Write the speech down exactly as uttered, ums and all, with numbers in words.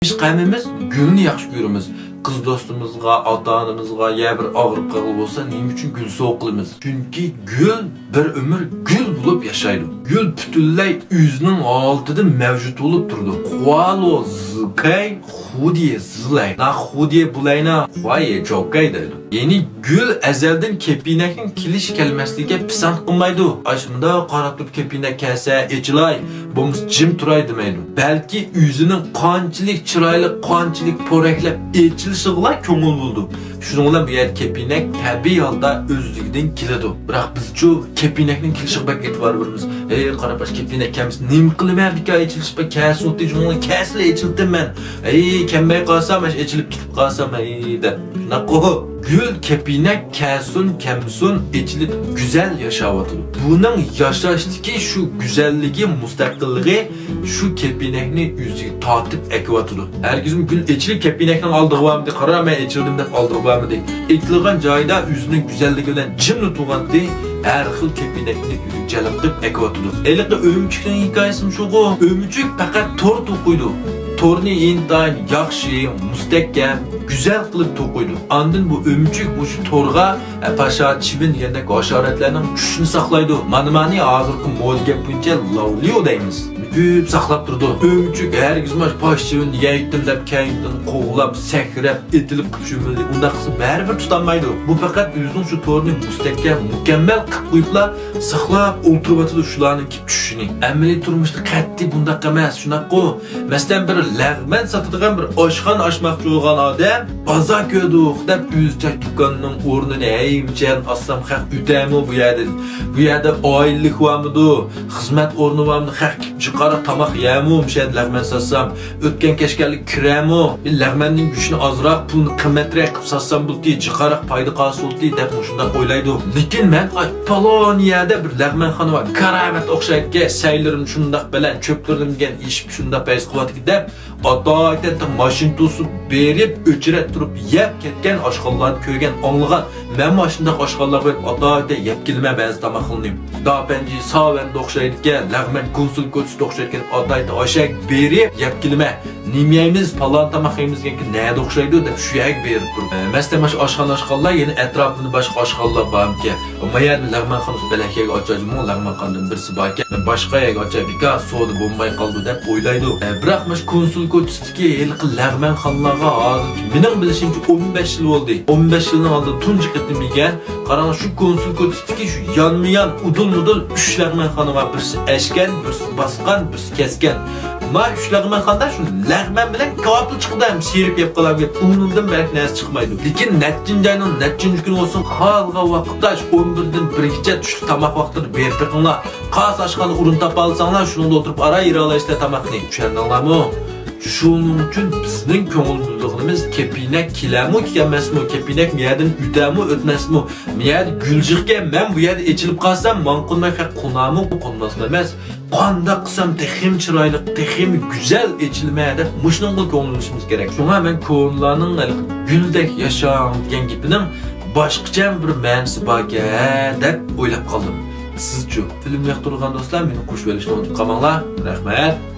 بىز ھەممىمىز گۈلنى ياخشى كۆرىمىز. قىز دوستىمىزغا، ئاتا-ئانىمىزغا يا بىر ئاغرىق قالغان بولسا، نېمە ئۈچۈن گۈل سوۋغا قىلىمىز؟ چۈنكى گۈل بىر ئۆمۈر گۈل بولۇپ ياشايدۇ. گۈل پۈتۈنلەي ئۆزىنىڭ ھالىتىدە مەۋجۇت بولۇپ تۇرىدۇ. خۇالو زىكەي خۇدىيې زىلەي. نا خۇدىيې بۇلەينا خۇايې چوكەي دەيدۇ. يەنى گۈل ئەزەلدىن كېپىنەكنىڭ كېلىش-كەلمەسلىكىگە پىسەنت قىلمايدۇ. ئاشۇنداق قاراپ تۇرۇپ كېپىنەك كەلسە ئېچىلاي، بولمىسا جىم تۇراي دېمەيدۇ. بەلكى ئۆزىنىڭ قانچىلىك چىرايلىق، قانچىلىك پورەكلەپ ئېچىلىشىغىلا كۆڭۈل بولىدۇ. شۇنىڭ بىلەن بۇ يەردە كېپىنەك تەبىئىي ھالدا ئۆزلۈكىدىن كېلىدۇ. بىراق بىزچۇ كېپىنەكنىڭ كېلىشىغا بەك ئېتىبار بېرىمىز. ھەي، قاراپ باش كېپىنەك كەلمىسە نېمە قىلىمەن، بىكار ئېچىلىشقا كەلسۇن، شۇڭا كەلسىلا ئېچىلىمەن. ھەي، كەلمەي قالسام، ئېچىلىپ كېتىپ قالسام، ھەي، دەپ. شۇنداققۇ؟ گۈل كېپىنەك كەلسۇن، كەلمىسۇن، ئېچىلىپ گۈزەل ياشاۋاتىدۇ. بۇنىڭ ياشاشتىكى شۇ گۈزەللىكى، مۇستەقىللىقى شۇ كېپىنەكنى ئۆزىگە تارتىپ ئەكىۋاتىدۇ. ھەرگىزمۇ گۈل ئېچىلىپ كېپىنەكنىڭ ئالدىغا بارمىدى، قارا، مەن ئېچىلدىم دەپ ئالدىغا بارمىدى. ئېچىلغان جايىدا ئۆزىنىڭ گۈزەللىكى بىلەن جىملا تۇرغانتى، ھەر خىل كېپىنەكنى ئۆزىگە جەلپ قىلىپ ئەكىۋاتىدۇ. ھېلىقى ئۆمۈچۈكنىڭ ھېكايىسىمۇ شۇغۇ. ئۆمۈچۈك پەقەت تور توقۇيدۇ. تورنى ئىنتايىن ياخشى، مۇستەھكەم، گۈزەل قىلىپ توقۇيدۇ. ئاندىن بۇ ئۆمۈچۈك مۇشۇ تورغا، ئە، پاشا، چىۋىن دېگەندەك ھاشاراتلارنىڭ چۈشۈشىنى ساقلايدۇ. مانا، مانا ھازىرقى مودا گەپ بويىچە لاۋلىيو دەيمىز. كۆپ ساقلاپ تۇرىدۇ. ئۆمۈچۈك ھەرگىزمۇ پاش، چىۋىن يەيتتىم دەپ كەينىدىن قوغلاپ، سەكرەپ، ئېتىلىپ قېلىپ شۆمۈلدى. ئۇنداق قىلسا بەرىبىر تۇتالمايدۇ. بۇ پەقەت ئۆزىنىڭ شۇ تورىنى مۇستەھكەم، مۇكەممەل قىلىپ قويۇپلا ساقلاپ ئولتۇرۇۋاتىدۇ شۇلارنىڭ كېلىپ چۈشۈشىنى. ئەمەلىي تۇرمۇشتا قەتئىي بۇنداق ئەمەس، شۇنداققۇ؟ مەسىلەن، بىر لەغمەن ساتىدىغان بىر ئاشخانا ئاچماقچى بولغان ئادەم، بازار كۆردۇق دەپ ئۆزىچە دۇكاننىڭ ئورنىنى ھەيمىچەن ئاچسام، خەق ئۆتەمۇ بۇ يەردىن؟ بۇ يەردە ئائىلىلىك بارمىدۇ؟ خىزمەت ئورنى بارمىدۇ؟ خەق جىقاراق تاماق يەمۇ مۇشۇ يەردە لەغمەن ساتسام؟ ئۆتكەن كەچكەنلىك كىرەمۇ؟ لەغمەننىڭ گۆشىنى ئازراق، پۇلنى قىممەترەك قىلىپ ساتسام بولدى، جىقراق پايدا قالسا بولدى دەپ مۇشۇنداق ئويلايدۇ. لېكىن مەن، ئاي، پالان يەردە بىر لەغمەنخانا بار، كارامەت ئوخشايدىكەن، سەيلىرىم شۇنداق بەلەن، چۆپلىرىم دېگەن ئېشىپ شۇنداق پەيز قىلىۋاتىدىكەن دەپ، ئاتايىتەن ماشىنا توسۇپ بېرىپ، ئۆچرەت تۇرۇپ يەپ كەتكەن ئاشخانىلارنى كۆرگەن، ئاڭلىغان. مەنمۇ ئاشۇنداق ئاشخانىلارغا بېرىپ ئاتايىتەن يەپ كېلىمەن بەزى تاماقلىرىنى. داپەنجى ساۋەندە ئوخشايدىكەن، لەغمەن كونسۇل كوچىسىدا ئوخشايدىكەن، ئاتايىتەن ئاشەك بېرىپ يەپ كېلىمەن. نېمە يەيمىز، پالان تاماق يەيمىز دېگەنكى نەدە ئوخشايدۇ دەپ شۇ يەرگە بېرىپ تۇرۇپ. ئە، مەسىلەن، مانا شۇ ئاشخانا ئاچقانلار يەنە ئەتراپىدا باشقا ئاشخانىلار بارمىكەن؟ ما يەردە لەغمەنخانا بەلەن يەرگە ئاچاي جۇمۇ، لەغمەنخانىدىن بىرسى باركەن. مەن باشقا يەرگە ئاچاي، بىكار سودا بولماي قالىدۇ دەپ ئويلايدۇ. ئە، بىراق مانا شۇ كونسۇل كوچىسىدىكى ھېلىقى لەغمەنخانىلارغا ھازىرچە مېنىڭ بىلىشىمچە ئون بەش يىل بولدى. ئون بەش يىلنىڭ ئالدىدا تۇنجى قېتىم يېگەن. قاراڭ، شۇ كونسۇل كوچىسىدىكى شۇ يانمۇيان ئۇدۇل-مۇدۇل ئۈچ لەغمەنخانا بار. بىرسى ئەچكەن، بىرسى باسقان، بىرسى كەسكەن. ما ئۈچ لەغمەنخانىدا شۇ لەغمەن بىلەن كاۋاپلا چىقىدۇ، ھەم سىيرىپ يەپ قالامدىكەن، ئۇنىڭدىن بەك نەرسە چىقمايدۇ. لېكىن نەچچىنچى ئاينىڭ نەچچىنچى كۈنى بولسۇن، خالىغان ۋاقىتتا شۇ ئون بىردىن بىرگىچە چۈشلۈك تاماق ۋاقتىدا بېرىپ بېقىڭلار. قايسى ئاشخانا ئورۇن تاپالىساڭلار، شۇنىڭدا ئولتۇرۇپ ئاران يېيەلەيسىلەر تاماقنى. چۈشەندىڭلارمۇ؟ شۇنىڭ ئۈچۈن بىزنىڭ كۆڭۈل بۆلىدىغىنىمىز كېپىنەك كېلەمۇ، كەلمەسمۇ، كېپىنەك مۇ يەردىن ئۆتەمۇ، ئۆتمەسمۇ، مۇ يەردە گۈل جىقكەن، مەن بۇ يەردە ئېچىلىپ قالسام، ماڭا قونماي خەق قونامۇ، قونماسمۇ ئەمەس. قانداق قىلسام تېخىمۇ چىرايلىق، تېخىمۇ گۈزەل ئېچىلىمەن دەپ مۇشۇنىڭغا كۆڭۈل بۆلۈشىمىز كېرەك. شۇڭا مەن كونىلارنىڭ ھېلىقى گۈلدەك ياشاڭ دېگەن گېپىنىڭ باشقىچە بىر مەنىسى باركەن دەپ ئويلاپ قالدىم. سىزچۇ؟ فىلىمنى ياقتۇرغان دوستلار مېنى قوشۇۋېلىشنى ئۇنتۇپ قالماڭلار. رەھمەت.